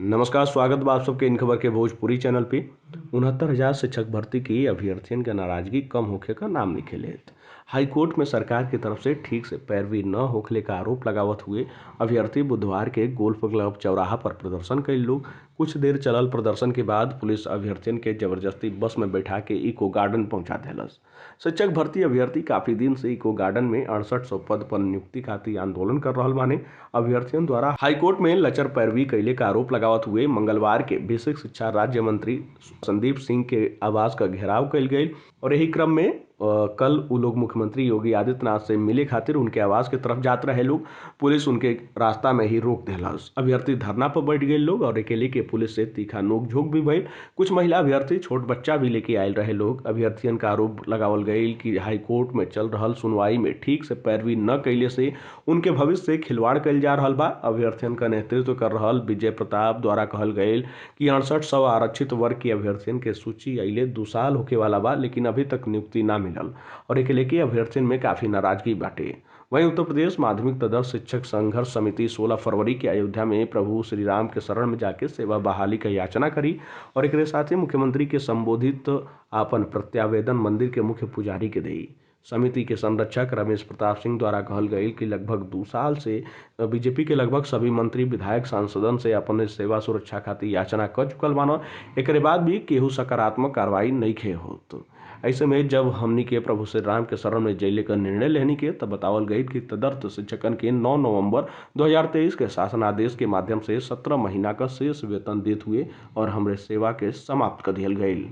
नमस्कार, स्वागत बा आप सबके इन खबर के भोजपुरी चैनल पे। 69,000 शिक्षक भर्ती की अभ्यर्थियन के नाराजगी कम होखे का नाम नहीं लेत। हाईकोर्ट में सरकार की तरफ से ठीक से पैरवी न होखले का आरोप लगावत हुए अभ्यर्थी बुधवार के गोल्फ क्लब चौराहा पर प्रदर्शन कई लोग। कुछ देर चलल प्रदर्शन के बाद पुलिस अभ्यर्थियन के जबरदस्ती बस में बैठा के इको गार्डन पहुंचा देलस। शिक्षक भर्ती अभ्यर्थी काफी दिन से इको गार्डन में 6800 पद पर नियुक्ति खातिर आंदोलन कर रहल बाने। अभ्यर्थियन द्वारा हाईकोर्ट में लचर पैरवी कैले का आरोप लगावत हुए मंगलवार के बेसिक शिक्षा राज्य मंत्री संदीप सिंह के आवास का घेराव कइल गई और यही क्रम में कल उ लोग मुख्यमंत्री योगी आदित्यनाथ से मिले खातिर उनके आवास के तरफ जात रहे लोग। पुलिस उनके रास्ता में ही रोक देहलस। अभ्यर्थी धरना पर बैठ गए लोग और अकेले के पुलिस से तीखा नोकझोंक भी भइल। कुछ महिला अभ्यर्थी छोट बच्चा भी लेके आयल रहे लोग। अभ्यर्थियन का आरोप लगावल गई कि हाईकोर्ट में चल रहल सुनवाई में ठीक से पैरवी न कैले से उनके भविष्य से खिलवाड़ कइल जा रहल बा। अभ्यर्थियन का नेतृत्व कर रहल विजय प्रताप द्वारा कहल गई कि 6800 आरक्षित वर्ग के अभ्यर्थियन के सूची अइले 2 साल होखे वाला बा, लेकिन अभी तक नियुक्ति ना मिलल और एके लेके अभ्यर्थियन में काफी नाराजगी बाटे। वहीं उत्तर प्रदेश माध्यमिक तदर्थ शिक्षक संघर्ष समिति 16 फरवरी के अयोध्या में प्रभु श्री राम के शरण में जाके सेवा बहाली का याचना करी और एक साथ ही मुख्यमंत्री के संबोधित आपन प्रत्यावेदन मंदिर के मुख्य पुजारी के देई। समिति के संरक्षक रमेश प्रताप सिंह द्वारा कहल गई कि लगभग 2 साल से बीजेपी के लगभग सभी मंत्री, विधायक, सांसदन से अपन सेवा सुरक्षा खातिर याचना कर चुकल बान। एकरे बाद भी केहू सकारात्मक कार्रवाई नहीं खे होत। ऐसे में जब हमनी के प्रभु श्री राम के शरण में जैले का निर्णय लेने के तब बतावल गई कि तदर्थ शिक्षकन के 9 नवंबर 2023 के शासनादेश के माध्यम से 17 महीना का शेष वेतन देत हुए और हमरे सेवा के समाप्त कर दियल गई।